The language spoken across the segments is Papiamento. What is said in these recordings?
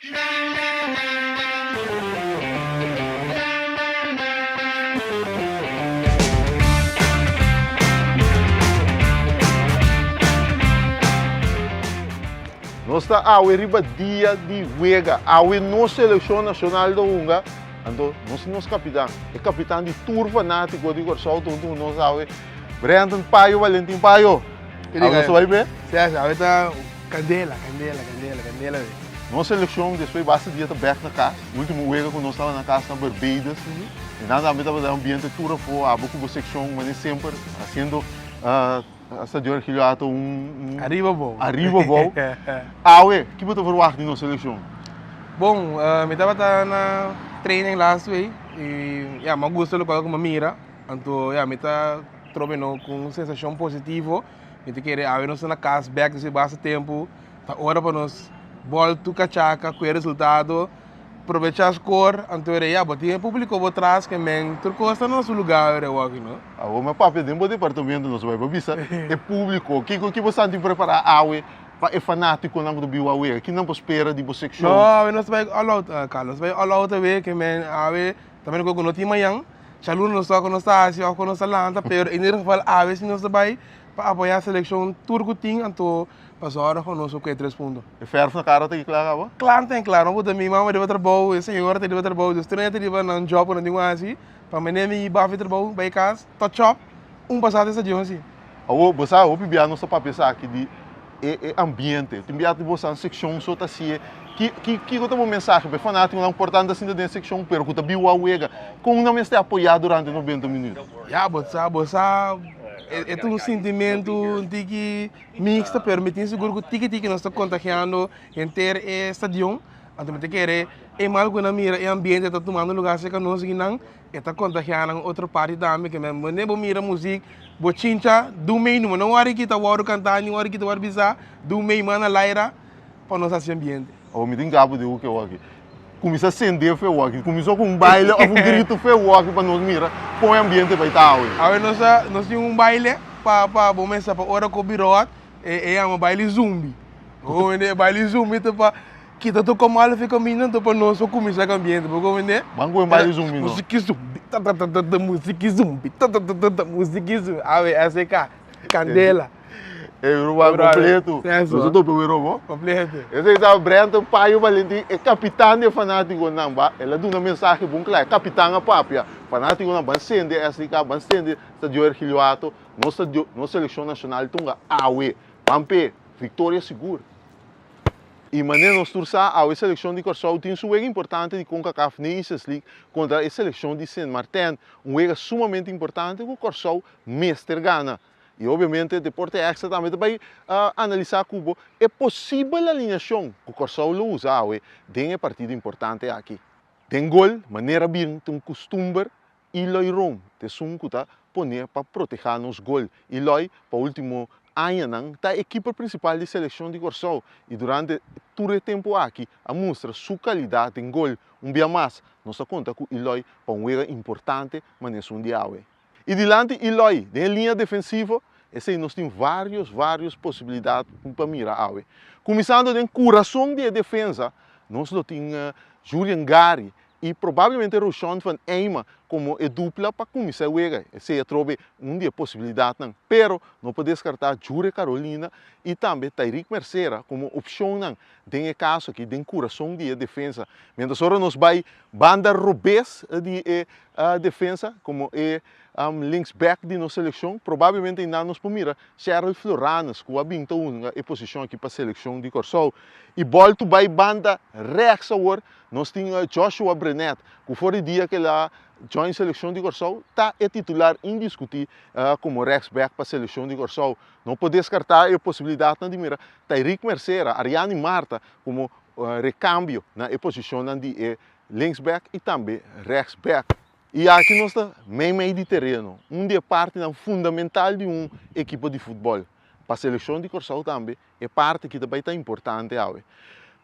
Nos ta awe riba dia di wega. Awe nos selekshon nashonal ta hunga. Anto nos tin nos kapitan, e kapitan di tur fanátiko di Kòrsou ta huntu ku nos awe, Brenton Payo Valentin Payo. Awe nos ta bai be? Sí, awe ta kandela, kandela, kandela, kandela be. Nos selekshon despues basta dia ta bèk na kas. Ultimo wega ku nos tabata na kas na Barbados. I nan tambe tabata ambiente tur afó, abo ku bo sekshon manera semper hasiendo Stadio Ergilio Hato un Ariba bou. Ariba bou. Awe, ki bo ta verwagt di nos selekshon? Bon, mi tabata na training last week i ya, mi a gusta lokual ku mi a mira. Anto ya, mi ta trobe no ku un sensashon positivo. Mi ta kere awe nos ta na kas bèk despues di basta tempu. Ta ora pa nos bòltu kachaka ku e resultado, probechá skor, anto ora ya bo tin e públiko bo tras ke men tur kos ta na su lugá ora wòki no. Awor mi a papia den bo departamento nos bai pa bisa e públiko kiko ki bo sa tin prepará awe pa e fanátikonan ku ta biba awe, ki nan por spera di bo sekshon? No, awe nos ta bai all out Carlos, nos ta bai all out awe ke men awe ta mira ku no tin mañan, djaluna nos sa ku nos ta hasi òf ku nos ta lanta pero en ieder geval awe si nos ta bai pa apoyá selekshon tur ku tin anto Pa zorg pa nos oke tres punto. E verf na kara ta ki kla kaba? Kla ten kla, no por ta mi mama riba trabou, e señora ta riba trabou, dus tur hende ta riba nan job ku nan tin ku hasi, pa mene mi bafi trabou bai kas, touch up, un pasada e stadion si. Awor, bo sa hopi bia nos ta papia esaki di e e ambiente, tin bia bo sa sekshon so ta hasié, ki ki kiko ta bo mensahe pa e fanatikonan por ta anda sinta den sekshon pero ku ta biwa wega, kon nan mester apoyá durante nobenta minüt? Ya, bo sa, bo sa e ta un sintimentu un tiki. Mixta, pero mi tin sigur ku tiki tiki nos ta kontagiando henter e stadion. Anto mi ta kere e mal ku nan mira e ambiente ta tumando lugar serka nos akinan, e ta kontagia nan otro parti tambe. Ke men wanneer bo mira muzik, bo chincha dun mei numa. No wòrdu kita wòrdu kantá ni wòrdu kita wòrdu bisá, dun mei mana laira pa nos hasi ambiente. Awor mi tin gabu di hopi awor. Kuminsá sende fe awor. Kuminsá ku un baile òf un gritu fe awor pa nos mira kon e ambiente bai ta awe. Awe nos a nos tin un baile pa pa bo mester pa ora ku bira hòt e e yama baile zumbi. Bo komprende? E baile zumbi ta pa kita tur komal fe kaminda anto pa nos por kuminsá ku ambiente. Bo komprende? Ban ku e baile zumbi no. Musiki zumbi tatatatata musiki zumbi tatatatata musiki zumbi. Awe SK kandela. E ruman completo. Eso. Nos a topa wero bo. Completo. Esei ta Brenton Payo Valentin, e kapitan di e fanatikonan. Ba, el a duna mensahe bon kla. E kapitan a papia. Fanatikonan ban sende SDK, ban sende Stadio Ergilio Hato. Nos stadio, nos selekshon nashonal tunga awe. Ban p'e viktoria sigur. I manera nos tur sa, awe selekshon di Kòrsou tin su wega importante di Concacaf Nations League kontra e selekshon di Sint Maarten. Un wega sumamente importante ku Kòrsou mester gana. I obviamente Deporte Extra tambe ta bai analisá ku bo e posibel alineashon ku Kòrsou lo usa awe den e partido importante aki. Den gol, manera bin ta un kustumber, Eloy Room ta esun ku ta pone pa protehá nos gol. Eloy pa último añanan ta e kiper prinsipal di selekshon di Kòrsou i durante tur e tempu aki a mustra su kalidat den gol. Un bia mas nos ta konta ku Eloy pa un wega importante manera esun di awe. I dilanti Eloy den e liña defensivo, esei nos tin varios, varios posibilidad pa mira awe. Kuminsando den kurason di e defensa, nos lo tin Jurien Gary i probablemente Roshon van Eyma komo e dupla pa kuminsá e wega. Esei atrobe un di e posibilidadnan. Pero no por deskartá Jure Carolina i tambe Tyrick Mercera komo opshonnan den e kaso aki den kurason di e defensa. Mientras ora nos bai banda robes di e defensa komo e linksback di nos selekshon, probablemente einan nos por mira Sherel Floranus ku a bin ta hunga e posishon aki pa selekshon di Kòrsou. I bòltu bai banda rèks awor nos tin Joshua Brenet ku for di dia ku el a join selekshon di Kòrsou ta e titular indiskutí komo rèksbèk pa selekshon di Kòrsou. No por deskartá e posibilidatnan di mira Tyrick Mercera, Ariani Marta komo rekambio na e posishonnan di e linksback i tambe rechtsback. I aki nos ta meimei di tereno, un di e partinan fundamental di un ekipo di futbòl. Pa selekshon di Kòrsou tambe e parti aki ta bai ta importante awe.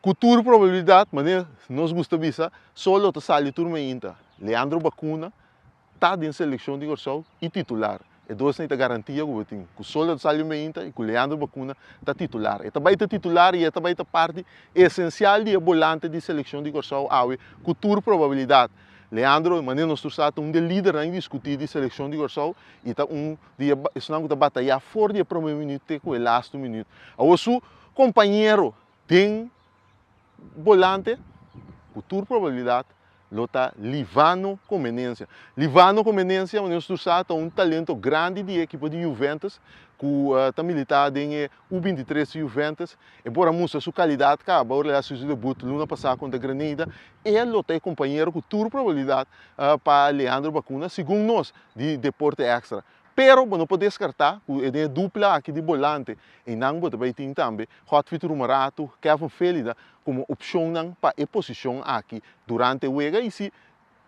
Ku tur probabilidat, manera nos gusta bisa, solo ta sali tur meinta. Leandro Bacuna ta den selekshon di Kòrsou i titular. E dosnan ta garantia ku bo tin ku Solda Rosalio Meinta i ku Leandro Bacuna ta titular. E ta bai ta titular i e ta bai ta parti esensial di e bolante di selekshon di Kòrsou awe ku tur probabilidat. Leandro, manera nos tur sa, ta un di e lidernan indiskutí di selekshon di Kòrsou i ta un di e esnan ku ta batayá for di e promé minüt te ku e lastu minüt. Awor su kompañero den bolante, ku tur probabilidat lo ta Livano Comenencia. Livano Comenencia, manera nos tur sa, ta un talento grandi di e ekipo di Juventus ku ta militá den e U 23 di Juventus. E por a mustra su kalidat kaba ora el a hasi su debut luna pasá kontra Grenada. E lo ta e kompañero ku tur probabilidat pa Leandro Bacuna, segun nos di Deporte Extra. Pero bo no por deskartá ku den e dupla aki di bolante einan bo ta bai tin tambe Godfried Roemerato, Kevin Felida komo opshonnan pa e posishon aki durante e wega i si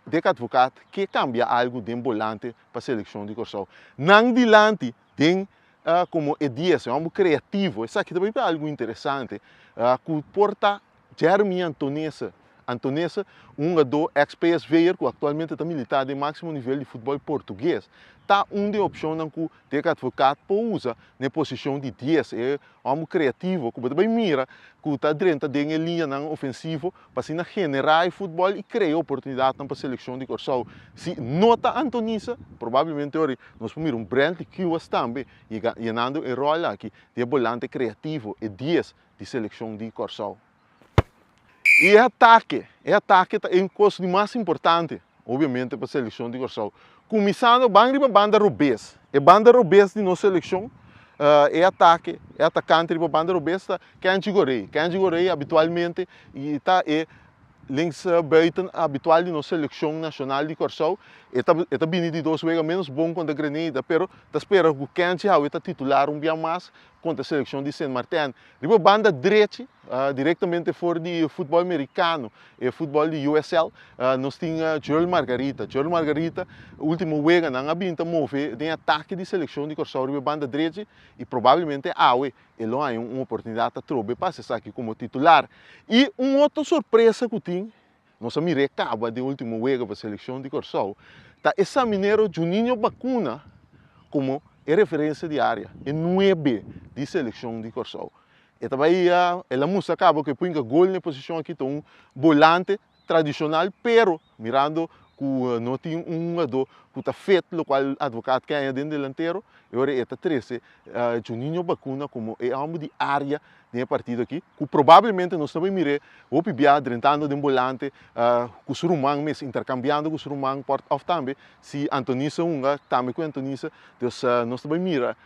Dick Advocaat ke kambia algu den bolante pa selekshon di Kòrsou. Nan dilanti den komo e dies, e hòmber kreativo, esaki ta bai pa algu interesante ku por ta Jeremy Antonese. Antonese, un hungadó ex-PSV'er ku aktualmente ta militá den máksimo nivel di futbòl portugues, ta un di e opshonnan ku Dick Advocaat por usa na e posishon di dies, e hòmber kreativo ku bo ta bai mira ku ta drenta den e liñanan ofensivo pa asina generá e futbòl i krea oportunidatnan pa selekshon di Kòrsou. Si no ta Antonise, probablemente ora nos por mira un Brentley Kuwas tambe yega yenando e ròl aki di e bolante kreativo, e dies di selekshon di Kòrsou. I e atake, e atake ta e kos di mas importante, obviamente, pa selekshon di Kòrsou. Kuminsando ban riba banda robes. E banda robes di nos selekshon, e atake, e atakante riba banda robes ta Kenji Gorré. Kenji Gorré habitualmente ta e linksbuiten habitual di nos selekshon nashonal di Kòrsou. E ta e ta bini di dos wega ménos bon kontra Grenada, pero ta spera ku Kenji awe ta titular un bia mas kontra selekshon di Sint Maarten. Riba banda drechi, direktamente for di futbòl merikano, e futbòl di USL, nos tin Joel Margarita. Joel Margarita último weganan a bin ta move den atake di selekshon di Kòrsou riba e banda drechi i probablemente awe e lo haña un oportunidat atrobe pa hasi esaki komo titular. I un otro sorpresa ku tin, nos a mir'é kaba den último wega pa selekshon di Kòrsou, ta e saminero Juninho Bacuna komo e referensia di área, e nuebe di selekshon di Kòrsou. E ta bai el a mustra kaba ku e por hinka gol na e posishon aki, ta un bolante tradishonal, pero mirando ku no tin un hungadó ku ta fit lokual Advocaat ke haña den delantero, e ora e ta trese Juninho Bacuna komo e hòmber di área den e partido aki, ku probablemente nos ta bai mir'é hopi bia drentando den bolante ku su ruman mes, interkambiando ku su ruman por òf tambe si Antonise hunga tambe ku Antonise, dus nos ta bai mira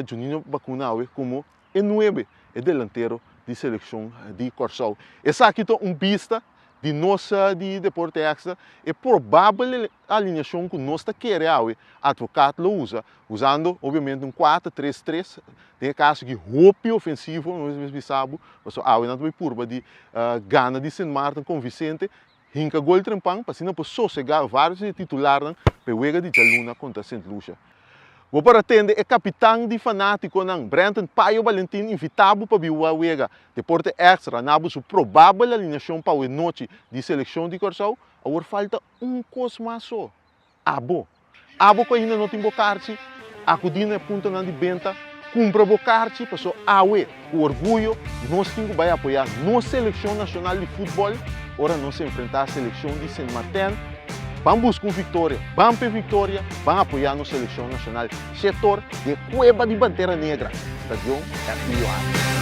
Juninho Bacuna awe komo e nuebe, e delantero di selekshon di Kòrsou. Esaki ta un bista di nos di Deporte Extra, e probabel alineashon ku nos ta kere awe Advocaat lo usa, usando obviamente un kuater tres tres, den e kaso aki hopi ofensivo, nos mester bisa bo, pasobra awe nan ta bai purba di gana di Sint Maarten konvinsente, hinka gol trempan pa asina por sosega varios di e titularnan pa e wega di djaluna kontra Sint Lucia. Bo por atende e kapitan di fanatikonan, Brenton Payo Balentin invita bo pa biwa wega Deporte Extra na bo su probabel alineashon pa awe nochi di selekshon di Kòrsou. Awor falta un kos mas so, abo. Abo ku ainda no tin bo karchi, akudí na e puntonan di benta, kumpra bo karchi paso awe ku orguyo nos tin ku bai apoyá nos selekshon nashonal di futbòl ora nos enfrentá selekshon di Sint Maarten. Ban buska un viktoria, ban p'e viktoria, ban apoyá nos selekshon nashonal. Shetor di e kueba di Pantera Negra, Stadion Ergilio Hato.